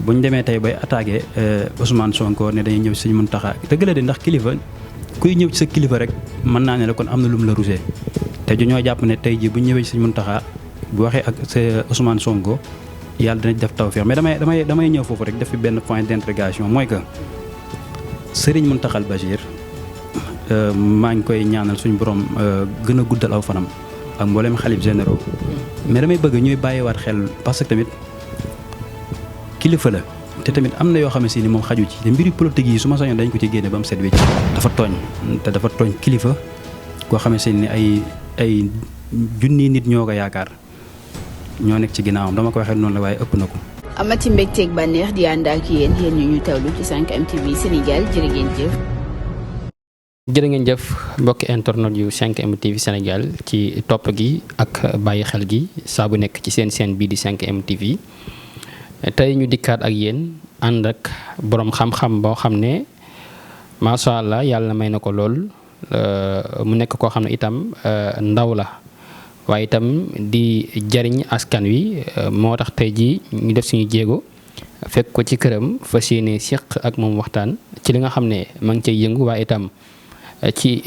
bu ñu demee tey bay attaqué Ousmane Sonko ne dañuy ñëw ci Sëñ Mountakha dëgg la de ndax kilifa kuy ñëw ci sa kilifa rek mën naa ne la kon am na lu mu la rusee te ju ñoo jàpp ne tey jii bu ñu ñëwee ci Sëñ Mountakha bu waxee ak sa Ousmane Sonko yàlla dinañ def tawfeex mais damay ñëw foofu rek def fi benn point d'interrogation mooy que Serigne Mountakha Bachir maa ngi koy ñaanal suñu borom gën a guddal aw fanam ak mboolem xalif généraux mais damay bëgg ñuy bàyyiwaat xel parce que tamit kilifa la te tamit am na yoo xam ne si ni moom xaju ci te mbiri politique yi su ma sañoon dañ ko ci génne ba mu set wecc dafa tooñ te dafa tooñ kilifa koo xam ne si ni ay junni nit ñoo ko yaakaar ñoo nekk ci ginnaawam dama ko waxee noonu la waaye ëpp na ko. amati mbégteeg bànneex di ànd ak yéen ñu tawlu ci 5M TV Sénégal jërë ngeen jëf. jërë ngeen jëf mbokki internet yu 5M TV Sénégal ci topp gi ak bàyyi xel gi saa bu nekk ci seen chaîne bii di 5M TV tey ñu dikkaat ak yéen ànd ak borom xam-xam boo xam ne macha allah yàlla may na ko lool mu nekk koo xam ne itam ndaw la waaye itam di jariñ askan wi moo tax tey jii ñu def suñu jéego fekk ko ci këram fas yéene seq ak moom waxtaan ci li nga xam ne ma ngi cay yëngu waaye itam. ci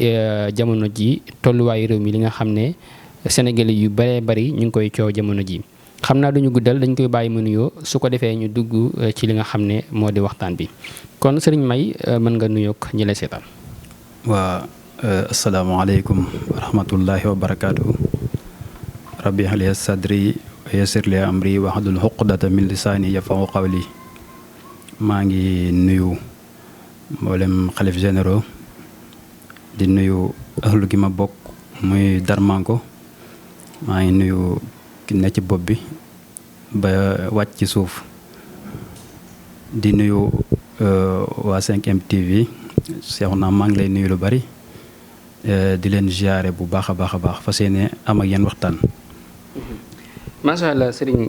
jamono ji tolluwaayu réew mi li nga xam ne Sénégalais yu bëree bëri ñu ngi koy coow jamono ji xam naa duñu guddal dañ koy bàyyi mu nuyoo su ko defee ñu dugg ci li nga xam ne moo di waxtaan bi kon sëriñ May mën nga nuyoog ñi lay seetaan. waa asalaamaaleykum wa rahmatullahi wa barakaatu. rabbi hali sadri wa yassir li amri wahlul uqdata min lisaani yafqahu qawli. maa ngi nuyu mboolem xalif généraux di nuyu ahlu gi ma bokk muy Darmanko maa ngi nuyu ki ne ci bopp bi ba wàcc ci suuf di nuyu waa 5M TV Seexuna maa ngi lay nuyu lu bari di leen ziare bu baax a baax a baax fas yéene am ak yéen waxtaan. macha allah sëriñ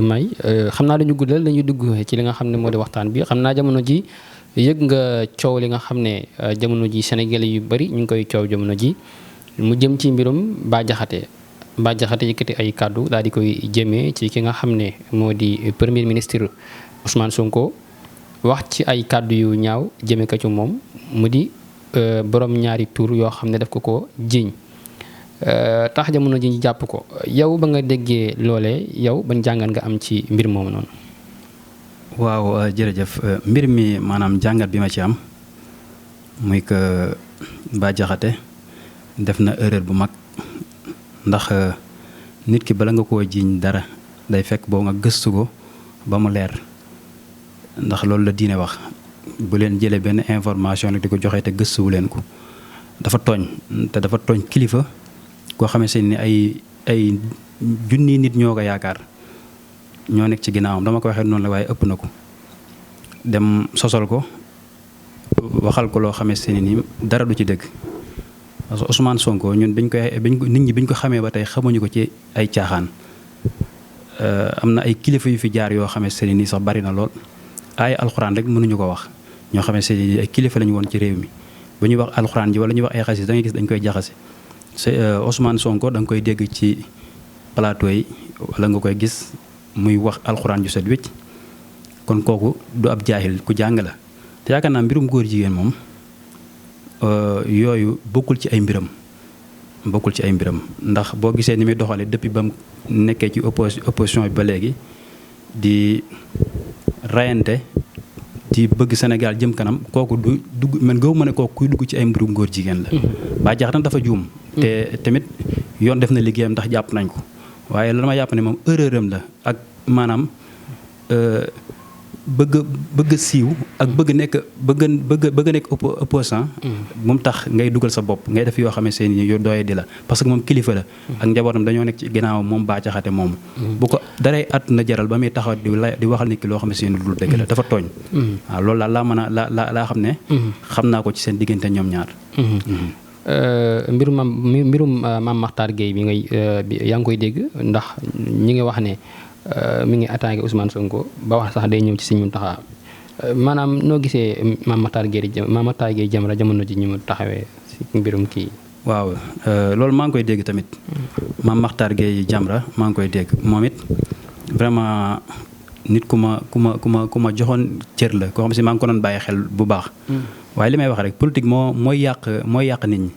May xam naa dañu guddal dañuy dugg ci li nga xam ne moo di waxtaan bi xam naa jamono ji yëg nga coow li nga xam ne jamono ji Sénégalais yu bari ñu ngi koy coow jamono ji mu jëm ci mbirum Bah Diakhaté yëkkati ay kàddu daal di koy jëmee ci ki nga xam ne moo di premier ministre Ousmane Sonko wax ci ay kàddu yu ñaaw jëmee ko ci moom mu di borom ñaari tur yoo xam ne daf ko jiiñ tax jamono ji ñu jàpp ko yow ba nga déggee loolee yow ban jàngat nga am ci mbir moomu noonu. waaw jërëjëf mbir mi maanaam jàngat bi ma ci am muy que Bah Diakhaté def na erreur bu mag ndax nit ki bala nga koo jiiñ dara day fekk boo nga gëstu ko ba mu leer ndax loolu la diine wax bu leen jëlee benn information nag di ko joxee te gëstuwu leen ko dafa tooñ te dafa tooñ kilifa koo xamante ni ay junni nit ñoo ko yaakaar ñoo nekk ci ginnaawam dama ko waxee noonu la waaye ëpp na ko dem sosal ko waxal ko loo xamante ne ni dara du ci dëgg parce que Ousmane Sonko ñun nit ñi biñ ko xamee ba tey xamuñu ko ci ay caaxaan am na ay kilifa yu fi jaar yoo xamante ne ni sax bari na lool ay alxuraan rek mënuñu ko wax ñoo xamante ne ni ay kilifa lañu woon ci réew mi bu ñuy wax alxuraan ji wala ñuy wax ay xasis da ngay gis dañ koy jaxase Ousmane Sonko da nga koy dégg ci plateau yi wala nga koy gis muy wax alxuraan ju set wécc kon kooku du ab jaahil ku jàng la te yaakaar naa mbirum góor jigéen moom yooyu bokkul ci ay mbiram ndax boo gisee ni muy doxalee depuis ba mu nekkee ci opposition bi ba léegi di rayante di bëgg Sénégal jëm kanam kooku du dugg man gaw ma ne kooku kuy dugg ci ay mbirum góor jigéen la. Bah Diakhaté dafa juum. te tamit yoon def na liggéeyam ndax jàpp nañ ko waaye la ma jàpp ne moom erreuram la ak maanaam bëgg siiw ak bëgg nekk opposant moom tax ngay dugal sa bopp ngay def yoo xam ne seen yu doye di la parce que moom kilifa la ak njabootam dañoo nekk ci ginnaaw moom Bah Diakhaté moom bu ko daray at na jaral ba muy taxaw di waxal nit ki loo xam ne seen dul dëgg la dafa tooñ waaw loolu laa mën a laa xam ne xam naa ko ci seen diggante ñoom ñaar mbirum Mame Makhtar Gueye bi yaa ngi koy dégg ndax ñi ngi wax ne mi ngi attaqué Ousmane Sonko ba wax sax day ñëw ci Sëñ Mountakha maanaam noo gisee Mame Makhtar Gueye Jamra jamono ji ñu mu taxawee ci mbirum kii. waaw loolu maa ngi koy dégg tamit Mame Makhtar Gueye Jamra maa ngi koy dégg moom it vraiment nit ku ma joxoon cër la koo xam si maa ngi ko doon bàyyi xel bu baax. waaye li may wax rek politique mooy yàq nit ñi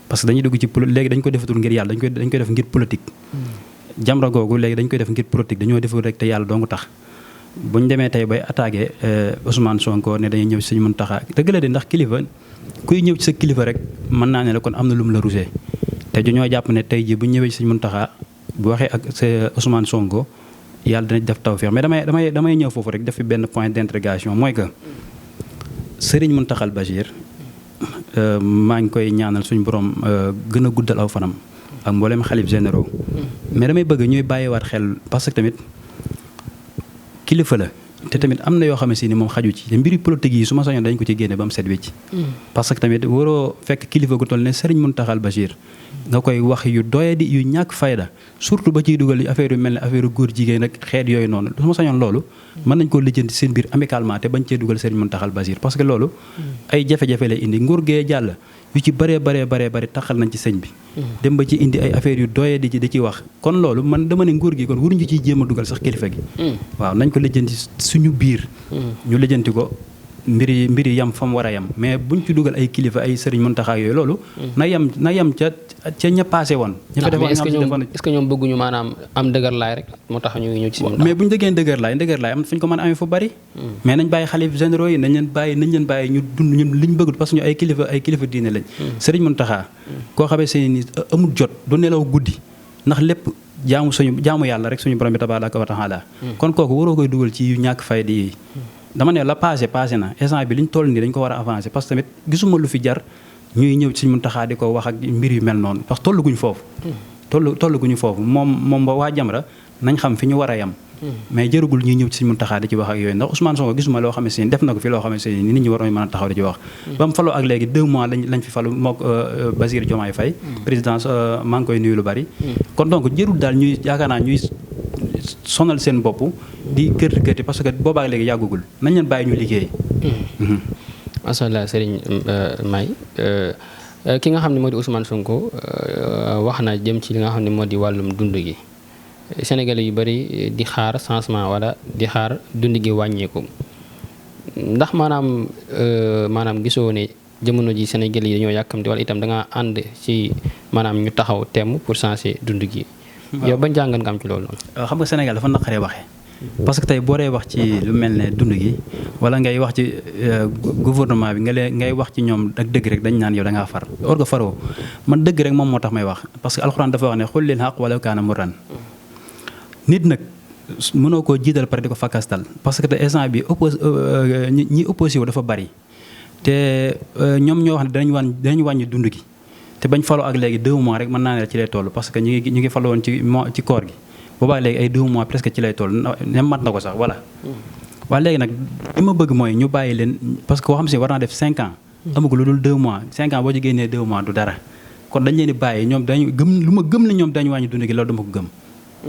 parce que dañuy dugg ci léegi dañ ko defatul ngir yàlla dañ koy def ngir politique. Jamra googu léegi dañ koy def ngir politique dañoo deful rek te yàlla dong tax bu ñu demee tey bay attaqué Ousmane Sonko ne dañuy ñëw ci Sëñ Muntaxa dëgg la de ndax kilifa kuy ñëw ci sa kilifa rek mën naa ne la kon am na lu mu la rusee te dañoo jàpp ne tey jii bu ñu ñëwee ci Sëñ Muntaxa bu waxee ak sa Ousmane Sonko yàlla dina def tawfeex mais damay ñëw foofu rek def fi benn point d'interrogation mooy que Serigne Mountakha Bachir maa ngi koy ñaanal suñu borom gën a guddal aw fanam ak mboolem xalif généraux mais damay bëgg ñuy bàyyiwaat xel parce que tamit kilifa la te tamit am na yoo xam ne si ni moom xaju ci te mbiri politique yi su ma sañoon dañ ko ci génne ba mu set wecc parce que tamit waroo fekk kilifa gu toll ne Serigne Mountakha Bachir nga koy wax yu doyadi yu ñàkk fayda surtout ba ciy dugal affaire yu mel ne affaire góor jigéen ak xeet yooyu noonu su ma sañoon loolu mën nañ koo lijjanti seen biir amicalement te bañ cee dugal Serigne Mountakha Bachir parce que loolu ay jafe-jafe lay indi nguur gee jàll yu ci bëree taxal nañ ci sëñ bi dem ba ci indi ay affaires yu doyadi di ci wax kon loolu man dama ne nguur gi kon waruñu ciy jéem a dugal sax kilifa gi waaw nañ ko lijjanti suñu biir ñu lijjanti ko mbiri yam fa mu war a yam mais buñ ci dugal ay kilifa ay Serigne Mountakha yooyu loolu na yam ca ña passé woon ña fa defoon est-ce que ñoom bëgguñu maanaam am dëgër laay rek moo tax ñu ñëw ci mais buñu dëggee dëgër laay am fu ñu ko mën a amee fu bari mais nañ bàyyi xalif généraux yi nañ leen bàyyi ñu dund ñun liñ bëgg parce que ñu ay kilifa diine lañ Serigne Mountakha koo xamee seen ni amul jot du nelaw guddi ndax lépp jaamu yàlla rek suñu borom bi tabaaraka wa taala kon kooku waroo koy dugal ci yu ñàkk fayda yi dama ne la passé na instant bi liñ toll nii dañ ko war a avancer parce que tamit gisuma lu fi jar ñuy ñëw ci Sëñ Muntaxa di ko wax ak mbir yu mel noonu parce que tollaguñu foofu. tollaguñu foofu moom ba waa Jamra nañ xam fi ñu war a yem. mais jërëgul ñuy ñëw ci Sëñ Muntaxa di ci wax ak yooyu ndax Ousmane Sonko gisuma loo xam ne si def na ko fi loo xam ne si nit ñi waroon mën a taxaw di ci wax. ba mu faloo ak léegi 2 mois lañ fi falu mook Bassirou Diomaye Faye présidence maa ngi koy nuyu lu bari. kon donc jërul daal ñuy yaakaar naa ñuy sonal seen bopp di kërti parce que boobaak léegi yàggugul nañ leen bàyyi ñu liggéey. macha allah Serigne May ki nga xam ne moo di Ousmane Sonko wax na jëm ci li nga xam ne moo di wàllum dund gi Sénégalais yu bari di xaar changement wala di xaar dund gi wàññeeku ndax maanaam gisoo ne jamono ji Sénégalais yi dañoo yàkkamti wala itam da nga ànd ci maanaam ñu taxaw temm pour changer dund gi. yow ban jàngat nga am ci loolu noonu. xam nga Sénégal dafa naqaree waxee parce que tey boo dee wax ci lu mel ne dund gi wala ngay wax ci gouvernement bi ngay wax ci ñoom ak dëgg rek dañ naan yow da ngaa far or nga faroo man dëgg rek moom moo tax may wax parce que alxuraan dafa wax ne xul lil haqq walaw kaana murran nit nag mënoo koo jiital pare di ko fakastal parce que te instant bi ñi opposé wu dafa bari te ñoom ñoo wax ne danañ wàññi dund gi te bañ faloo ak léegi 2 mois rek mën naa ne ci lay toll parce que ñu ngi faloo woon ci koor gi boobaa léegi ay 2 mois presque ci lay toll ne mat na ko sax voilà. waaye léegi nag li ma bëgg mooy ñu bàyyi leen parce que koo xam si war naa def 5 ans. amagul lu dul 2 mois 5 ans boo ci génnee 2 mois du dara kon dañ leen di bàyyi ñoom dañu gëm lu ma gëm ne ñoom dañu wàññi dund gi loolu dama ko gëm.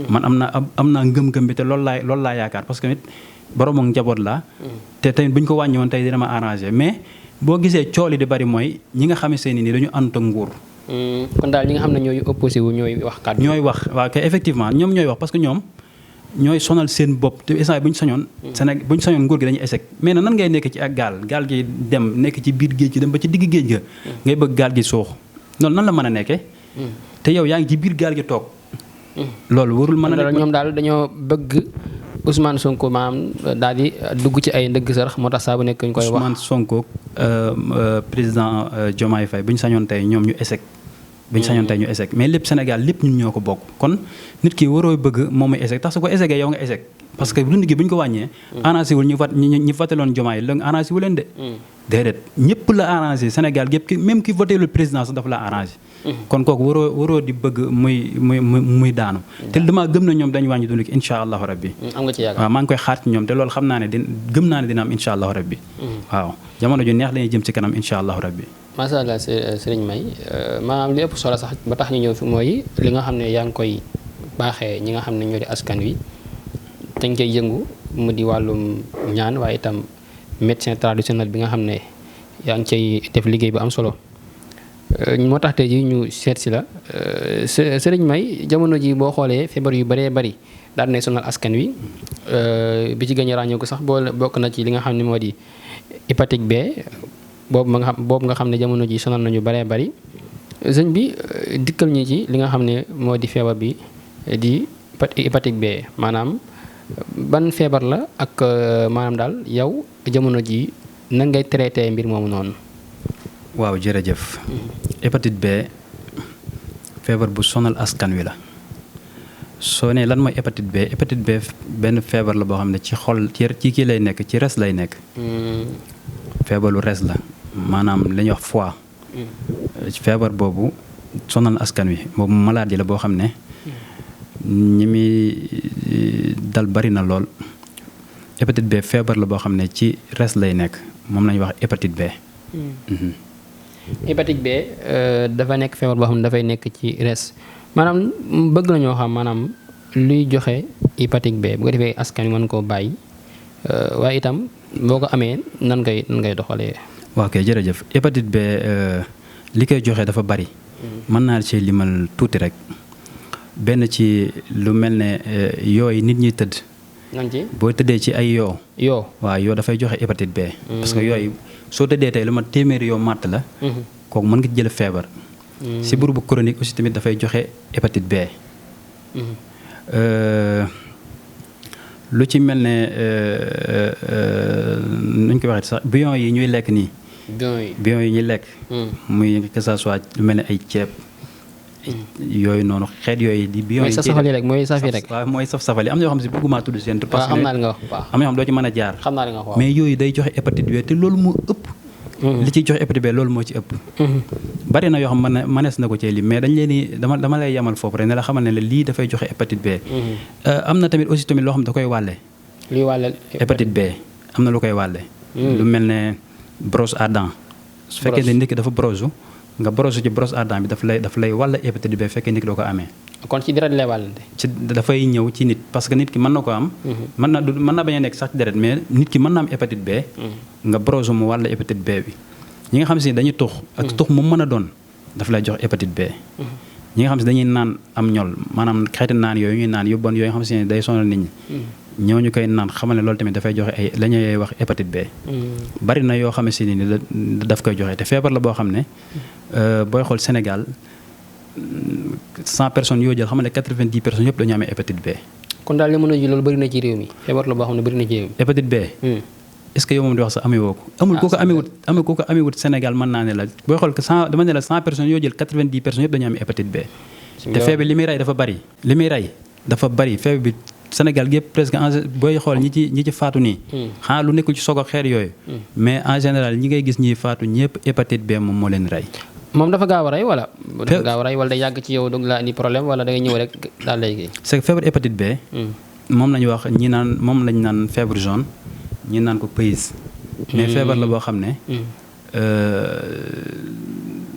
man am naa ngëm-ngëm bi te loolu laa yaakaar parce que nit borom ak njaboot laa. te tamit bu ñu ko wàññi woon tey dina ma arrangé mais boo gisee cool yi di bari mooy ñi nga xamante ne ni dañu ànd ak nguur. kon daal ñi nga xam ne ñooy opposé wu ñooy wax kàddu. ñooy wax waaw kay effectivement ñoom ñooy wax parce que ñoom ñooy sonal seen bopp te instant bu ñu sañoon. Sénégal bu ñu sañoon nguur gi dañuy échec mais nag nan ngay nekk ci ak gaal gi dem nekk ci biir géej gi dem ba ci digg géej ga. ngay bëgg gaal gi suux loolu nan la mën a nekkee. te yow yaa ngi ci biir gaal gi toog. loolu warul mën a nekk ñoom daal dañoo bëgg Ousmane Sonko maanaam daal di dugg ci ay ndëgg sarax moo tax saa bu nekk ñu koy wax Ousmane Sonko président Diomaye Faye bu ñu sañoon tey ñoom ñu échec. bu ñu sañoon tey ñu échec mais lépp Sénégal lépp ñun ñoo ko bokk kon nit ki waroo bëgg moom muy échec tax su ko échecee yow nga échec parce que dund gi bu ñu ko wàññee. arrangé wul ñu voteloon Diomaye la arrangé wu leen de. déedéet ñëpp la arrangé Sénégal gépp même ki voté le président sax dafa la arrangé. kon kooku waroo di bëgg muy daanu. te damaa gëm na ñoom dañu wàññi dund gi incha allahu rabbi. am nga ci yaakaar waaw maa ngi koy xaar ci ñoom te loolu xam naa ne gëm naa ne dina am incha allahu rabbi. waaw jamono ju neex lañuy jëm ci kanam incha allahu rabbi. macha allah Serigne May maanaam li ëpp solo sax ba tax ñu ñëw fi mooy li nga xam ne yaa ngi koy baaxee ñi nga xam ne ñoo di askan wi te nga koy yëngu mu di wàllum ñaan waaye itam médecin traditionnel bi nga xam ne yaa ngi cay def liggéey bu am solo moo tax tey ji ñu seet si la sëriñ May jamono ji boo xoolee feebar yu bëree bëri daal nay sonal askan wi bi ci gën a ràññeeku sax bokk na ci li nga xam ne moo di hépatique B boobu nga xam ne jamono ji sonal nañu bëree bëri sëñ bi dikkal ñi ci li nga xam ne moo di feebar bi di hépatique B maanaam ban feebar la ak maanaam daal yow jamono ji nan ngay traité mbir moomu noonu. waaw jërëjëf. hépatite B feebar bu sonal askan wi la soo nee lan mooy hépatite B benn feebar la boo xam ne ci xol ci kii lay nekk ci res lay nekk. feebaru res la maanaam li ñuy wax foie. feebar boobu sonal askan wi boobu maladie la boo xam ne ñi muy dal bari na lool. hépatite B feebar la boo xam ne ci res lay nekk moom la ñuy wax hépatite B. hépatique B dafa nekk feebar boo xam ne dafay nekk ci res maanaam bëgg nañoo xam maanaam luy joxe hépatique B bu ko defee askan wi mën koo bàyyi waaye itam boo ko amee nan ngay doxalee. waaw kay jërëjëf hépatite B li koy joxe dafa bari. mën naa ci limal tuuti rek benn ci lu mel ne yooyu nit ñi tëdd. nan ci boo tëddee ci ay yoo. waaw yoo dafay joxe hépatite B. parce que yooyu soo tëddee tey lu ma téeméeri yoo màtt la. kooku mën nga jël feebar. sibiru bu chronique aussi tamit dafay joxe hépatite B. lu ci mel ne nuñ ko waxee sax bouillon yi ñuy lekk nii. bouillon yi ñuy lekk. muy que ça soit lu mel ne ay ceeb. yooyu noonu xeet yooyu di bouillon yi. mooy safali rek mooy safi rek. waaw mooy safali am na yoo xam si bëgguma tudd seen. parce que xam naa li nga wax waaw am na yoo xam doo ci mën a jaar. xam naa li nga wax mais yooyu day joxe hépatite B te loolu moo ëpp. li ciy joxe hépatite B loolu moo ci ëpp. bari na yoo xam mënees na ko cee lim mais dañ leen di dama lay yamal foofu rek ne la xamal ne la lii dafay joxe hépatite B. am na tamit aussi tamit loo xam da koy wàlle. luy wàlle hépatite B am na lu koy wàlle. lu mel ne brosse à dents. su fekkee ne nit ki dafa brosse nga brosse ci brosse à dents bi daf lay wàll hépatite B fekkee nit ki doo ko amee. kon ci deret lay wàllante. ci dafay ñëw ci nit parce que nit ki mën na ko am. mën na bañ a nekk sax ci deret mais nit ki mën na am hépatite B. nga brosse mu wàll hépatite B bi. ñi nga xam si dañuy tux ak tux mu mën a doon daf lay jox hépatite B. ñi nga xam si dañuy naan am ñol maanaam xeeti naan yooyu ñuy naan yu bon yooyu nga xam si day sonal nit ñi. ñooñu koy naan xamal ne loolu tamit dafay joxe ay la ñuy wax hépatite B. bari na yoo xam si ni daf koy joxe te feebar la boo xam ne booy xool Sénégal 100 personnes yoo jël xam ne 90 personnes yëpp dañu amee hépatite B. kon daal li mën a ji loolu bëri na ci réew mi feebar la boo xam ne bëri na ci réew mi. hépatite B. est-ce que yow moom di wax sax amee woo ko. amul koo ko amewut Sénégal mën naa ne la booy xool que 100 dama ne la 100 personnes yoo jël 90 personnes yëpp dañu amee hépatite B. te feebar li muy rey dafa bari. li muy rey dafa bari feebar bi. Sénégal gi yëpp presque booy xool ñi ci faatu nii. xanaa lu nekkul ci soog a xeer yooyu. mais en général ñi ngay gis ñiy faatu ñëpp hépatite B moom moo leen rey. moom dafa gaaw a rey wala. dafa gaaw a rey wala day yàgg ci yow dog laa indi problème wala da ngay ñëw rek daal lay kii. c'est que feebar hépatite B. moom lañu wax moom lañ naan feebar jaune ñi naan ko pays. mais feebar la boo xam ne.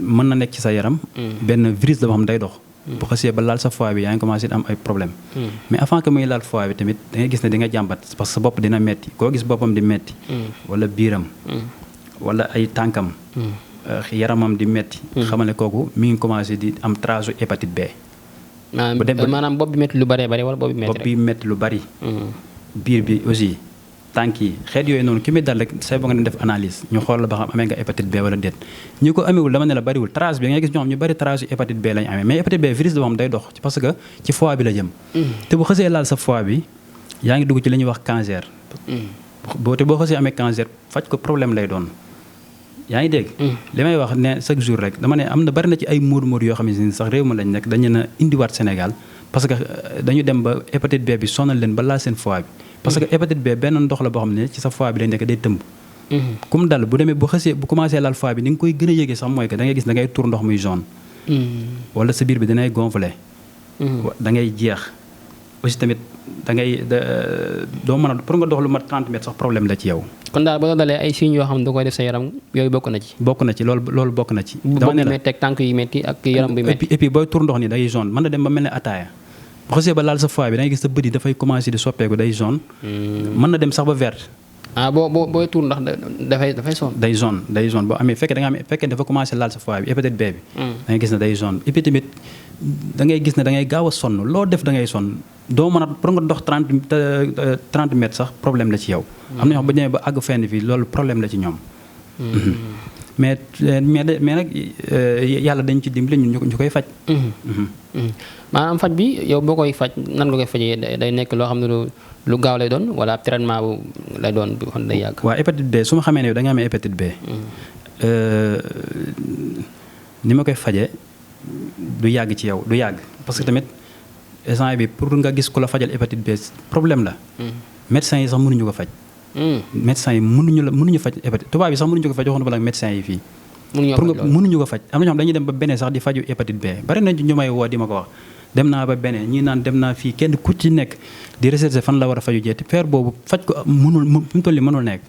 mën na nekk ci sa yaram. benn virus la boo xam day dox. bu xasee ba laal sa foie bi yaa ngi commencé am ay problème mais avant que muy laal foie bi tamit da ngay gis ne di nga jàmbat parce que sa bopp dina metti koo gis boppam di metti wala biiram wala ay tànkam yaramam di metti xamal ne kooku mi ngi commencé di am trace hépatite B. maanaam bopp bi metti lu bari wala bopp bi metti lu bari biir bi aussi tànk yi xeet yooyu noonu ki muy dal rek say ba nga def analyse ñu xool la ba xam amee nga hépatite B wala déet ñi ko amewul dama ne la bariwul trace bi nga gis ñoo xam ñu bari trace yu hépatite B lañu amee mais hépatite B virus la moom day dox parce que ci foie bi la jëm te bu xësee laal sa foie bi yaa ngi dugg ci li ñuy wax cancer boo xësee amee cancer faj ko problème lay doon yaa ngi dégg li may wax ne chaque jour rek dama ne am na bari na ci ay móor yoo xam ne sax réew ma lañ nekk dañu na indiwaat Sénégal parce que dañu dem ba hépatite B bi sonal leen ba laal seen foie bi parce que hépatite B benn ndox la boo xam ne ci sa foie bi lay nekk day tëmb. kum dal bu demee bu commencé laal foie bi ni nga koy gën a yëgee sax mooy que da ngay gis da ngay tur ndox muy jaune. wala sa biir bi danay gonfler. da ngay jeex aussi tamit da ngay doo mën a pour nga dox lu mat 30 mètres sax problème la ci yow. kon daal ba la dalee ay signes yoo xam ne da koy def sa yaram yooyu bokk na ci. bokk na ci loolu bokk na ci. dama ne la bopp metti tànk yu metti ak yaram bi metti. et puis booy tur ndox ni day jaune mën na dem ba mel ne ataaya. bu xasee ba laal sa foie bi da ngay gis sa bët yi dafay commencé di soppeeku day jaune. mën na dem sax ba vert booy tuur ndax dafay sonn. day zone boo amee fekkee dafa commencé laal sa foie bi hépatite B bi. da ngay gis ne day zone et puis tamit da ngay gis ne da ngay gaaw a sonn loo def da ngay sonn doo mën a pour nga dox 30 mètres sax problème la ci yow. am na ñoo xam ba ñëwee ba àgg fenn fii loolu problème la ci ñoom. mais nag yàlla dañ ci dimbali ñun ñu koy faj. maanaam faj bi yow boo koy faj nan nga koy fajee day nekk loo xam ne lu gaaw lay doon wala traitement bu lay doon bi xam ne day yàgg. waaw hépatite B su ma xamee ne yow da nga amee hépatite B. ni ma koy fajee du yàgg ci yow du yàgg parce que tamit instant bi pour nga gis ku la fajal hépatite B problème la. médecins yi sax mënuñu ko faj. médecins yi mënuñu faj hépatite tubaab yi sax mënuñu ko faj waxuñu bala médecins yi fii. mënuñu ko faj am na ñoo xam dañuy dem ba beneen sax di faju hépatite B bari na ñu may woo di ma ko wax dem naa ba beneen ñii naan dem naa fii kenn ku ci nekk di recherche fan la war a faju jeeti feer boobu faj ko mënul fi mu toll nii mënul nekk.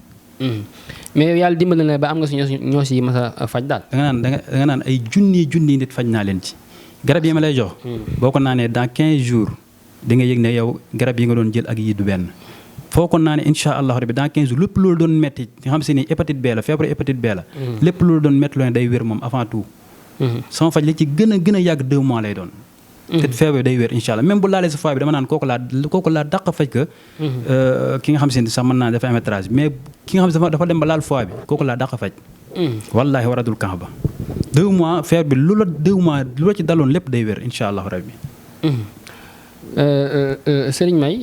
mais yàlla dimbali na ba am nga si ñoo si mas a faj daal. da nga naan ay junni nit faj naa leen ci garab yi ma lay jox. boo ko naanee dans 15 jours di nga yëg ne yow garab yi nga doon jël ak yi du benn. foo ko naanee incha allah rabbi dans 15 jours lépp loolu doon metti nga xam si ni hépatite B la feebaru hépatite B la. lépp loolu doon metti loolu day wér moom avant tout. sama faj li ci gën a yàgg 2 mois lay doon. te feebar day wér incha allah même bu laalee sa foie bi dama naan kooku laa dàq faj ka ki nga xam si ni sax mën naa dafa métrage mais ki nga xam si dafa dem ba laal foie bi kooku laa dàq faj. wallaahi waradul kax ba 2 mois feebar bi lu la ci daloon lépp day wér incha allah rabbi. Sëriñ May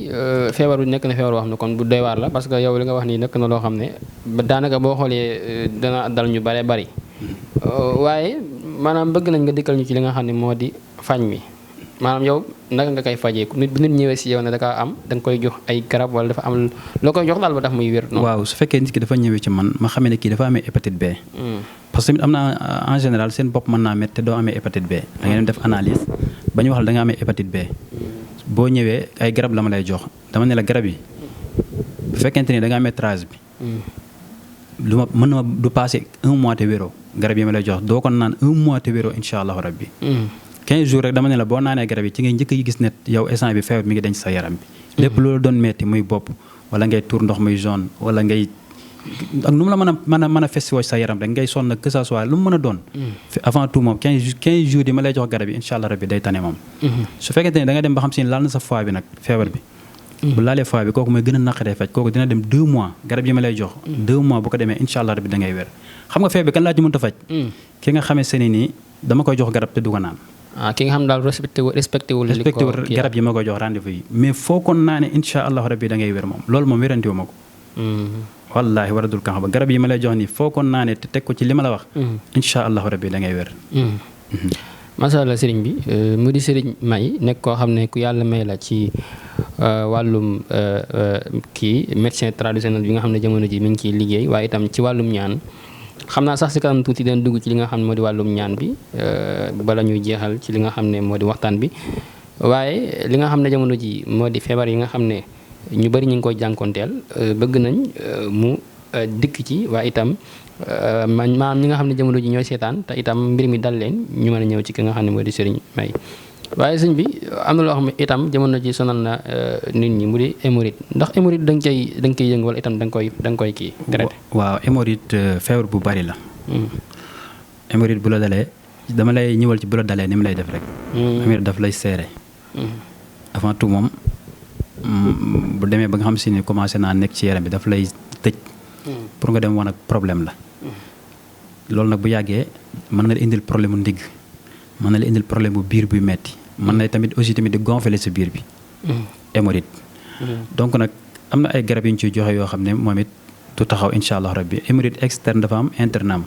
feebar bi nekk na feebar boo xam ne kon bu doy waar la parce que yow li nga wax nii nekk na loo xam ne daanaka boo xoolee dana dal ñu bare bari waaye maanaam bëgg nañ nga dikkal ñu ci li nga xam ne moo di faj mi maanaam yow naka nga koy fajee nit bu nit ñëwee si yow ne da am da nga koy jox ay garab wala dafa am loo koy jox daal ba tax muy wér. waaw su fekkee nit ki dafa ñëwee ci man ma xamee ne kii dafa amee hépatite B. parce que tamit am na en général seen bopp mën naa métti te doo amee hépatite B da ngeen def analyse ba ñu wax la da nga amee hépatite B. boo ñëwee ay garab la ma lay jox dama ne la garab yi bu fekkente ni da nga amee métrage bi lu ma mën na du passé 1 mois te wéro garab yi ma lay jox doo ko naan 1 mois te wéro incha allahu rabbi 15 jours rek dama ne la boo naanee garab yi ci ngay njëkk yi gis ne yow instant bi feebar mi ngi denc sa yaram bi lépp loolu doon metti muy bopp wala ngay tuur ndox muy jaune wala ngay ak nu mu la mën a manifesté woo sa yaram rek ngay sonn que ça soit lu mu mën a doon avant tout moom 15 jours yi ma lay jox garab yi incha allah rabbi day tane moom su fekkente ne da nga dem ba xam si ne laal na sa foie bi nag feebar bi bu laalee foie bi kooku mooy gën a naqaree faj kooku dina dem 2 mois garab yi ma lay jox 2 mois bu ko demee incha allah rabbi da ngay wér xam nga feebar bi kan laa ci mënta faj ki nga xamee seen nii dama koy jox garab te du ko naan ki nga xam daal respecté wul garab yi ma koy jox rendez-vous yi mais foo ko naanee incha allah rabbi da ngay wér moom loolu moom wérantiwu ma ko wallaahi waradul kan ba garab yi ma lay jox nii foo ko naanee te teg ko ci li ma la wax incha allahu rabbi da ngay wér macha allah sëriñ bi mu di sëriñ May nekk koo xam ne ku yàlla may la ci wàllum kii médecin traditionnel bi nga xam ne jamono ji mi ngi ciy liggéey waaye itam ci wàllum ñaan xam naa sax si kanam tuuti den dugg ci li nga xam ne moo di wàllum ñaan bi bala ñuy jeexal ci li nga xam ne moo di waxtaan bi waaye li nga xam ne jamono ji moo di feebar yi nga xam ne ñu bari ñu ngi koy jànkonteel bëgg nañ mu dikk ci waaye itam maanaam ñi nga xam ne jamono ji ñooy seetaan te itam mbir mi dal leen ñu mën a ñëw ci ki nga xam ne moo di sëriñ May waaye sëñ bi am na loo xam ne itam jamono ji sonal na nit ñi mu di hémorroïde ndax hémorroïde da nga koy yëngu wala itam da nga koy kii traité. waaw hémorroïde feebar bu bari la. hémorroïde bu la dalee dama lay ñëwal ci bu la dalee ni mu lay def rek. hémorroïde daf lay seere. avant tout moom bu demee ba nga xam si ne commencé naa nekk ci yaram bi daf lay tëj. pour nga dem woon ak problème la. loolu nag bu yàggee mën na la indil problème mu ndigg mën na la indil problème bu biir buy metti mën na tamit aussi tamit di gonfler sa biir bi. hémorroïde. donc nag am na ay garab yu ñu ciy joxe yoo xam ne moom it du taxaw incha allah rabbi hémorroïde externe dafa am interne am.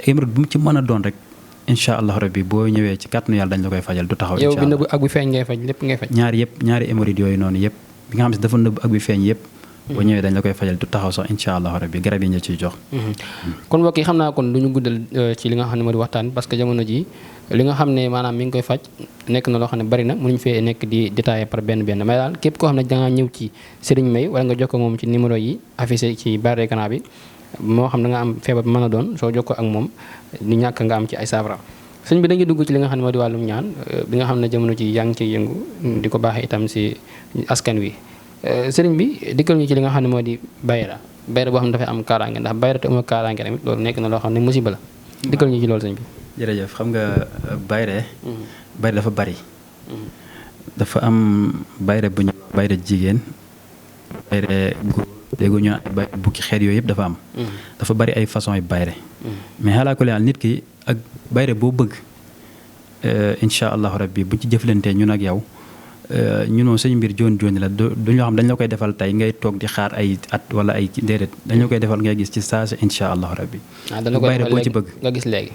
hémorroïde bu mu ci mën a doon rek incha allah rabbi boo ñëwee ci kàttanu yàlla dañ la koy fajal du taxaw. incha allah yow bi nëbb ak bi feeñ ngay faj lépp ngay faj. ñaari hémorroïde yooyu noonu yëpp bi nga xam ne dafa nëbb ak bi feeñ yëpp. boo ñëwee dañ la koy fajal du taxaw sax incha allah rabbi garab yi ñu ciy jox. kon mbokk yi xam naa kon du ñu guddal ci li nga xam ne moo di waxtaan parce que jamono ji li nga xam ne maanaam mi ngi koy faj nekk na loo xam ne bari na mënuñu fee nekk di détaillé par benn mais daal képp koo xam ne dangaa ñëw ci Serigne May wala nga jokkoo moom ci numéro yi affiché ci barre d'écran bi moo xam da nga am feebar bi mën a doon soo jokkoo ak moom ni ñàkk nga am ci ay saafara sëñ bi dañuy dugg ci li nga xam ne moo di wàllum ñaan bi nga xam ne jamono ji yaa ngi ciy yëngu di ko baaxee itam si askan wi sëriñ bi dikkal ñu ci li nga xam ne moo di bayra boo xam ne dafay am kaaraange ndax bayra te amul kaaraange tamit loolu nekk na loo xam ne musiba la dikkal ñu ci loolu sëriñ bi. jërëjëf xam nga bayre dafa bari. dafa am bayre bu ñu bayre jigéen bayre góor déggu ñu ay bayre bukki xeet yooyu yëpp dafa am. dafa bari ay façon yu bayre mais xalaa ko leal nit ki ak bayre boo bëgg incha allahu rabbi bu ci jëflantee ñun ak yow ñun moom suñu mbir joon la du ñoo xam dañ la koy defal tey ngay toog di xaar ay at wala ay déedéet dañ la koy defal ngay gis ci saa si incha allahu rabbi. bayre boo ci bëgg nga gis léegi.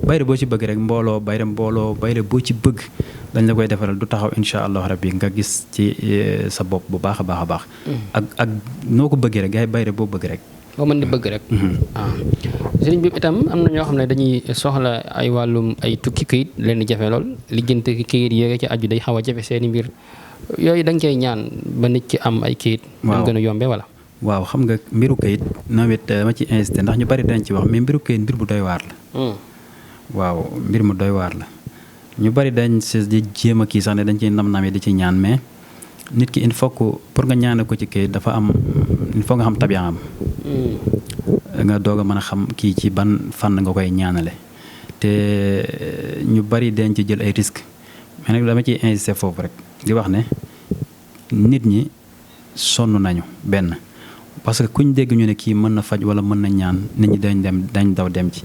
bayre boo ci bëgg rek mbooloo bayre boo ci bëgg dañ la koy defaral du taxaw incha allahu rabbi nga gis ci sa bopp bu baax a baax a baax. ak noo ko bëggee rek gars yi bayre boo bëgg rek. boo mën di bëgg rek. sëriñ bi itam am na ñoo xam ne dañuy soxla ay wàllum ay tukki këyit leen di jafe lool lijjante këyit yooyu ci aju day xaw a jafe seeni mbir yooyu da nga koy ñaan ba nit ki am ay këyit. waaw gën a yombee wala. waaw xam nga mbiru këyit nawet ma ci insisté ndax ñu bari dañ ci wax mais mbiru këyit mbir bu doy waar la. waaw mbir mu doy waar la ñu bari dañ si di jéem a kii sax ne dañ ciy nam-nam di ci ñaan mais nit ki il faut que pour nga ñaane ko ci këyit dafa am il faut nga xam tabiyaam nga doog a mën a xam kii ci ban fànn nga koy ñaanale te ñu bari dañ ci jël ay risques mais nag dama ciy insister foofu rek di wax ne nit ñi sonn nañu benn parce que kuñ dégg ñu ne kii mën na faj wala mën na ñaan nit ñi dañ daw dem ci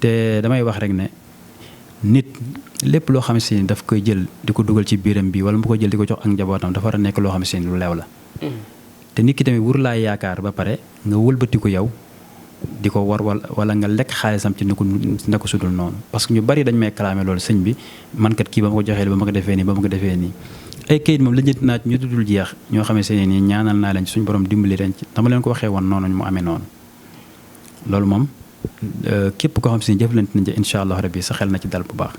te damay wax rek ne nit lépp loo xam si ni daf koy jël di ko dugal ci biiram bi wala mu ko jël di ko jox ak njabootam dafa war a nekk loo xam si ni lu leew la te nit ki tamit wur laa yaakaar ba pare nga wëlbati ko yow di ko war wala nga lekk xaalisam ci ni ko sudul noonu parce que ñu bari dañ may clamé loolu sëñ bi man kat kii ba ma ko joxee ba ma ko defee nii ay kayit moom lijjanti naa ñu dudul jeex ñoo xam ne nii ñaanal naa leen ci suñu borom dimbali leen ci dama leen ko waxee woon noonu mu amee noonu loolu moom képp koo xam si jëflante nañ ci incha allah rabbi sa xel na ci dal bu baax.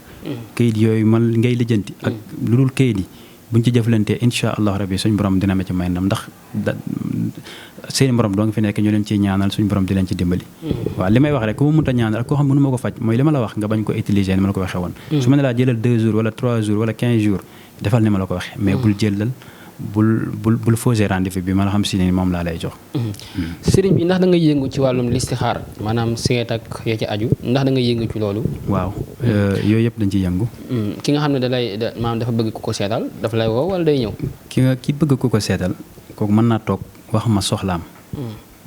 kayit yooyu man ngay lijjanti ak lu dul kayit yi buñ ci jëflantee incha allah rabbi suñu borom dina ma ci may ndam ndax seeni borom doo nga fi nekk ñu leen ciy ñaanal suñu borom di leen ci dimbali. waaw li may wax rek ku ma mënta ñaanal ak koo xam mënu ma ko faj mooy li ma la wax nga bañ ko utiliser ni ma la ko waxee woon. su ma ne laa jëlal 2 jours wala 3 jours wala 15 jours defal ni ma la ko waxee. mais bul jëlal bul fausser rendez-vous bi ma la xam si ne moom laa lay jox. sëriñ bi ndax da nga yëngu ci wàllum listixaar maanaam seet ak ya ci aju ndax da nga yëngu ci loolu. waaw yooyu yëpp dañ ciy yëngu. ki nga xam ne maanaam dafa bëgg ku ko seetal dafa lay woo wala day ñëw. ki bëgg ku ko seetal kooku mën naa toog wax ma soxlaam.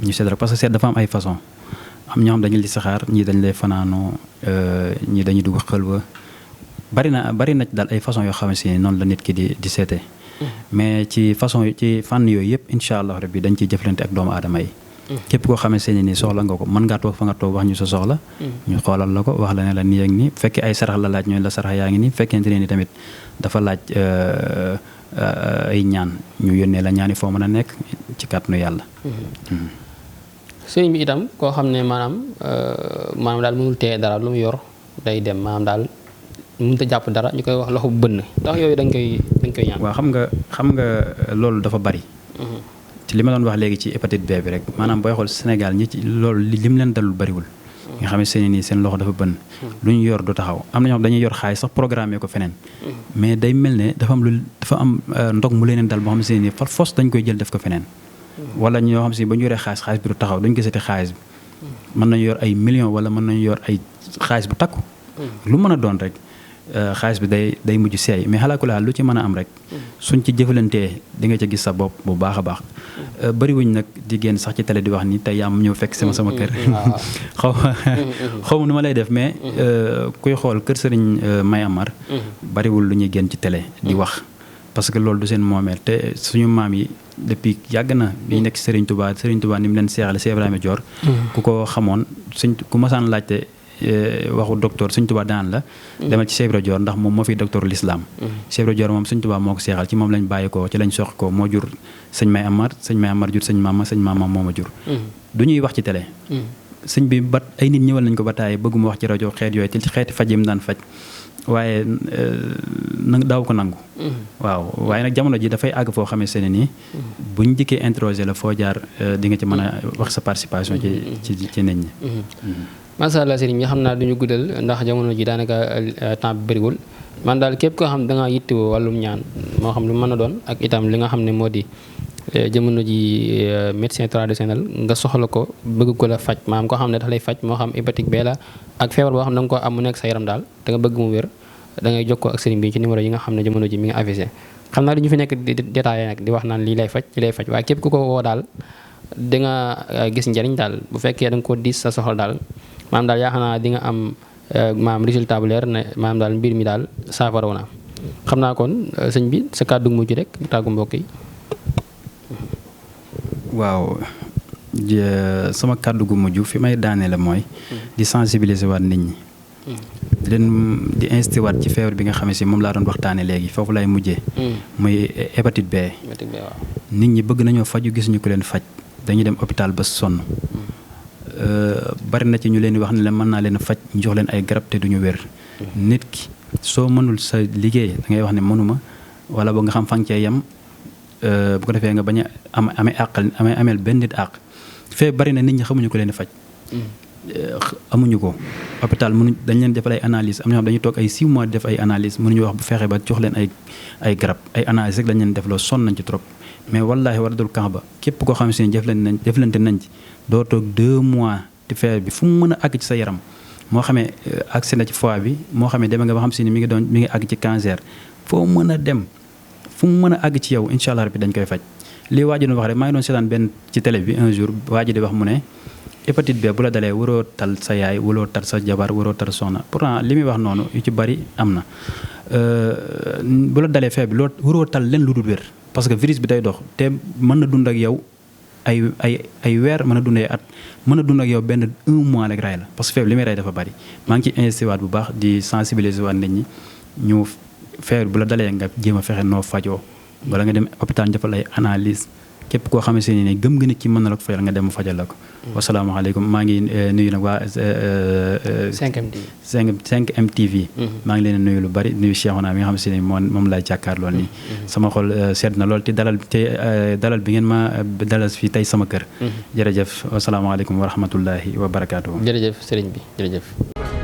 ñu seet rek parce que seet dafa am ay façon am ñoo xam dañuy listixaar ñii dañ lay fanaanoo ñii dañuy dugg xëlwa bari na daal ay façon yoo xam ne si noonu la nit ki di seetee. mais ci fànn yooyu yëpp incha allah rabbi dañ ciy jëflante ak doomu aadama yi. képp koo xamante ne nii soxla nga ko mën ngaa toog fa nga toog wax ñu sa soxla. ñu xoolal la ko wax la ne la nii ak nii bu fekkee ay sarax la laaj ñooy la sarax yaa ngi nii fekkente ne ni tamit dafa laaj ay ñaan ñu yónnee la ñaani foo mën a nekk ci kàttanu yàlla. sëriñ bi itam koo xam ne maanaam daal mënul téye dara lu mu yor day dem maanaam daal. mënut a jàpp dara ñu koy wax loxo bu bënn ndax yooyu dañ koy ñaan. waaw xam nga loolu dafa bari. ci li ma doon wax léegi ci hépatite B bi rek maanaam booy xool Sénégal ñi ci loolu lim leen dalul bariwul. nga xam ne seen nii seen loxo dafa bënn. lu ñu yor du taxaw am na ñoo xam dañuy yor xaalis sax programmé ko feneen. mais day mel ne dafa am ndog mu leen dal boo xam ne seen nii far fos dañ koy jël def ko feneen. wala ñoo xam si ba ñu yoree xaalis bi du taxaw duñ gisati xaalis bi. mën nañu yor ay millions wala mën nañu yor ay xaalis bu takku. lu mën a doon rek. xaalis bi day mujj seey mais xalaakulaal lu ci mën a am rek suñ ci jëfalantee di nga ca gis sa bopp bu baax a baax bëriwuñ nag di génn sax ci télé di wax ni tey yaa ñëw fekk sama kër xaw ma nu ma lay def mais kuy xool kër sëriñ May Amar bëriwul lu ñuy génn ci télé di wax parce que loolu du seen moomeel te suñu maam yi depuis yàgg na bi ñu nekk Sëriñ Tuubaa ni mu leen seexale Cheikh Ibrahima Dior ku ko xamoon ku masaan laajte waxu docteur Sëñ Tuubaa daan la demal ci Cheikh Ibra Dior ndax moom moo fi docteur l'islam Cheikh Ibra Dior moom Sëñ Tuubaa moo ko seexal ci moom lañ bàyyi ko ci lañ sox ko moo jur sëñ May Amar jur sëñ maama moo ma jur du ñuy wax ci télé sëñ bi ba ay nit ñëwal nañ ko ba tàyyi bëgguma wax ci rajo xeet yooyu te ci xeeti faj yi mu daan faj waaye daaw ko nangu waaw waaye nag jamono ji dafay àgg foo xamee seen nii buñ dikkee introsé la foo jaar di nga ci mën a wax sa participation ci nit ñi macha allah sëriñ bi xam naa duñu guddal ndax jamono ji daanaka temps bi bëriwul man daal képp koo xam da ngaa yittewoo wàllum ñaan moo xam lu mën a doon ak itam li nga xam ne moo di jamono ji médecin traditionnel nga soxla ko bëgg ko la faj maanaam koo xam ne dafa lay faj moo xam hépatique B la ak feebar boo xam ne da nga ko am mu nekk sa yaram daal da nga bëgg mu wér da ngay jokkoo ak sëriñ bi ci numéro yi nga xam ne jamono ji mi ngi affiché xam naa dañu fi nekk di détaillé nag di wax naan lii lay faj waaye képp ku ko woo daal di nga gis njëriñ daal bu fekkee da nga ko diis sa soxla daal maanaam daal yaakaar naa di nga am maanaam résultat bu leer ne maanaam daal mbir mi daal saafara na xam naa kon sëñ bi sa kàddu mujj rek tàggu mbokk yi. waaw sama kàddu gu mujj fi may daane la mooy di sensibiliser waat nit ñi di leen di incité waat ci feebar bi nga xam ne si moom laa doon waxtaane léegi foofu lay mujjee muy hépatite B. nit ñi bëgg nañoo faju gis ñu ko leen faj dañuy dem hôpital ba sonn bari na ci ñu leen di wax ne leen mën naa leen faj ñu jox leen ay garab te duñu wér nit ki soo mënul sa liggéey da ngay wax ne mënuma wala ba nga xam fa nga cee yem bu ko defee nga bañ a ameel benn nit àq fee bari na nit ñi xamuñu ko leen faj amuñu ko hôpital mënuñ dañ leen defal ay analyse am na xam dañuy toog ay 6 mois def ay analyse mënuñu wax bu fexe ba jox leen ay garab ay analyse rek lañ leen def loo sonn nañ ci trop mais wallaahi war dul kax ba képp koo xam ne jëflante nañ ci doo toog 2 mois te feebar bi fu mu mën a àgg ci sa yaram moo xamee agsi na ci foie bi moo xamee deme nga ba xam si ni mi ngi àgg ci cancer foo mën a dem fu mu mën a àgg ci yow incha allah rabbi dañ koy faj lii waa ji doon wax rek maa ngi doon seetaan benn ci télé bi un jour waa ji di wax mu ne hépatite B bu la dalee waroo tal sa yaay waroo tal sa jabar waroo tal soxna pourtant li muy wax noonu yu ci bari am na bu la dalee feebar bi loo waroo tal leen lu dul wér parce que virus bi day dox te mën na dund ak yow ay weer mën a dund ay at mën a dund ak yow benn 1 mois rek ray la parce que feebar li muy ray dafa bari maa ngi ci insisté waat bu baax di sensibiliser waat nit ñi ñu feebar bu la dalee nga jéem a fexe noo fajoo wala nga dem hôpital defal ay analyse képp koo xamante ne gëm nga nit ki mën na la ko fajal nga dem fajal la ko. wasalaamaaleykum maa ngi nuyu nag waa 5M TV. maa ngi leen nuyu lu bari nuyu Cheikhouna mi nga xam ne moom laay jàkkaarloo nii. sama xol sedd na lool te dalal bi ngeen ma dalal fii tey sama kër. jërëjëf wasalaamaaleykum wa rahmatullahi wa barakaatuhu. jërëjëf sëriñ bi jërëjëf.